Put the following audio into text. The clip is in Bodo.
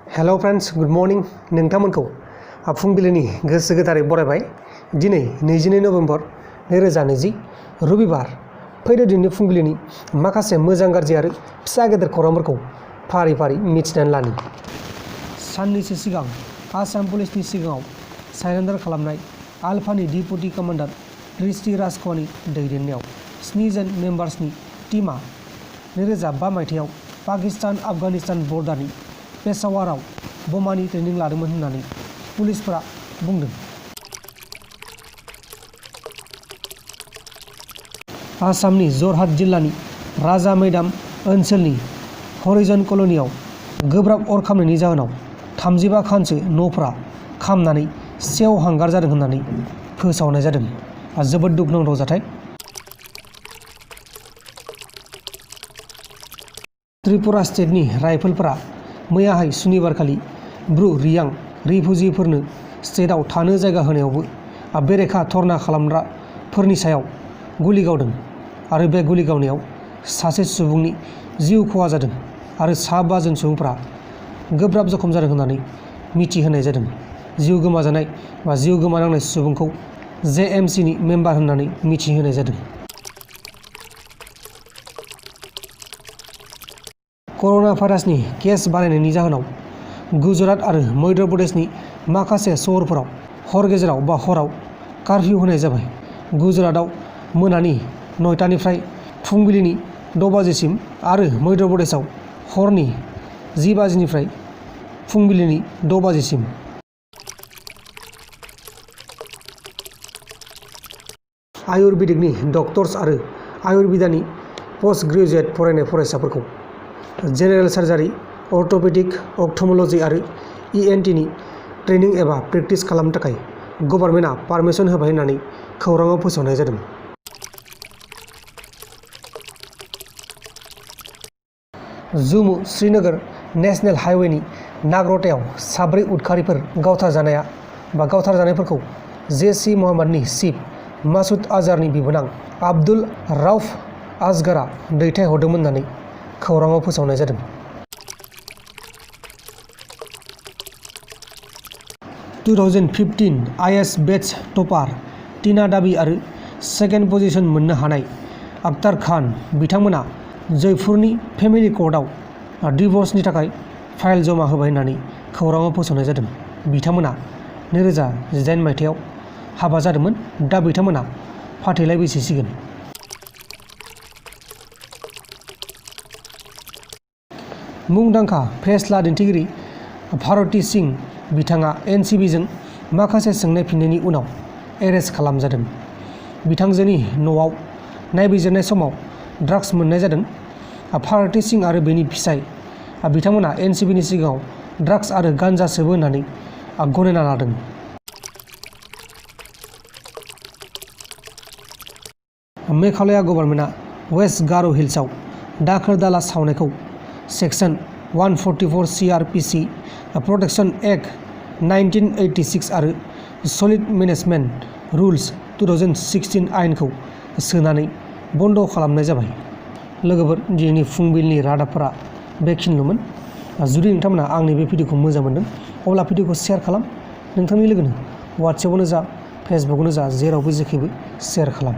Hello friends, good morning. नोंथांमोनखौ फुंबिलिनि गोसो गोथारै बरायबाय। दिनै 22 नभेम्बर 2020 रबिबार। फैदो दिनैनि फुंबिलिनि माखासे मोजां गाज्रि आरो फिसा गेदेर खौरांफोरखौ फारि फारि मिथिनानै लानि। साननैसो सिगां आसाम पुलिसनि सिगाङाव सारेन्डार खालामनाय आलफानि डिपुटि कमान्डार ऋषि राजख'वानि दैदेननायाव 7 जन मेम्बार्सनि टीमआ 2005 मायथाइयाव पाकिस्तान-आफगानिस्तान बर्डारनि पेशावाराव बमानि ट्रेनिं लादोंमोन होननानै पुलिसफोरा बुंदों। आसामनि जरहाट जिल्लानि राजा मैदाम ओनसोलनि हरिजन कल'नियाव गोब्राब अर खामनायनि जाहोनाव 35 खानसो न'फोरा खामनानै सेवहांगार जादों होननानै फोसावनाय जादों। जोबोद दुखुनांथाव जाथाय। त्रिपुरा स्टेटनि राइफलफोरा मैयाहाय सुनिबारखालि ब्रु रियां रिफुजिफोरनो स्टेटआव थानो जायगा होनायावबो बेरेखा धरना खालामग्राफोरनि सायाव गुलि गावदों आरो बे गुलि गावनायाव सासे सुबुंनि जिउ खहा जादों आरो 5 जन सुबुंफोरा गोब्राब जखम जादों होननानै मिथिहोनाय जादों। जिउ गोमाजानाय बा जिउ गोमानांनाय सुबुंखौ JMCनि मेम्बार होननानै मिथिहोनाय जादों। कर'ना भाइरासनि केस बारायनायनि जाहोनाव गुजरात आरो मध्य प्रदेशनि माखासे सहरफोराव हर गेजेराव बा हराव कार्फ्यु होनाय जाबाय। गुजरातआव मोनानि 9टानिफ्राय फुंबिलिनि 6 बाजिसिम आरो मध्य प्रदेशआव हरनि 10 बाजिनिफ्राय फुंबिलिनि 6 बाजिसिम। आयुर्वेदिकनि डक्टर्स आरो आयुर्वेदानि पोस्ट ग्रेजुएट फरायनाय फरायसाफोरखौ जेनेरेल सार्जारि, अर्थ'पेडिक, अप्थेमोल'जि आरो ENTनि ट्रेनिं एबा प्रेक्टिस खालामनो थाखाय गभर्नमेन्टआ पारमिसन होबाय होननानै खौराङाव फोसावनाय जादों। जम्मु श्रीनगर नेशनेल हाइवेनि नागरतायाव 4 उदखारिफोर गावथारजानायफोरखौ जैश-इ मोहम्मदनि चिफ मासुद आजहारनि बिबोनां आब्दुल रऊफ असगरआ दैथायहरदोंमोन होननानै खौराङाव फोसावनाय जादों। IS बेच टपार टीना दाबी आरो सेकेन्ड पजिशन मोननो हानाय अख्तार खान बिथांमोना जयपुरनि फेमिलि कर्टआव डिव'र्सनि थाखाय फाइल जमा होबाय होननानै खौराङाव फोसावनाय जादों। बिथांमोना 2018 मायथाइयाव हाबा जादोंमोन। दा बिथांमोना फाथैलाइ बिसिसिगोन। मुंदांखा फेस्ला दिन्थिगिरि भारती सिंह बिथाङा NCBजों माखासे सोंनाय फिननायनि उनाव एरेस्ट खालामजादों। बिथांजोनि न'आव नायबिजिरनाय समाव ड्राग्स मोननाय जादों। भारती सिंह आरो बेनि फिसाय बिथांमोना NCBनि सिगाङाव ड्राग्स आरो गान्जा सोबो होननानै गनायना लादों। मेघालया गभर्नमेन्टआ वेस्ट गार' हिल्सआव दाखोर दाला सावनायखौ सेक्सन 144 CRPC प्रोटेक्शन एक्ट 1986 आरो सलिड मेनेजमेन्ट रुल्स 2016 आयेनखौ सोनानै बन्द खालामनाय जाबाय। लोगोफोर, दिनैनि फुंबिलिनि रादाबफोरा बेखिनिल'मोन। जुदि नोंथांमोना आंनि बे भिडिअखौ मोजां मोनदों अब्ला भिडिअखौ शेयार खालाम। नोंथांनि लोगोनो वाट्सएपआवनो जा फेसबुकआवनो जा जेरावबो जेखैबो शेयार खालाम।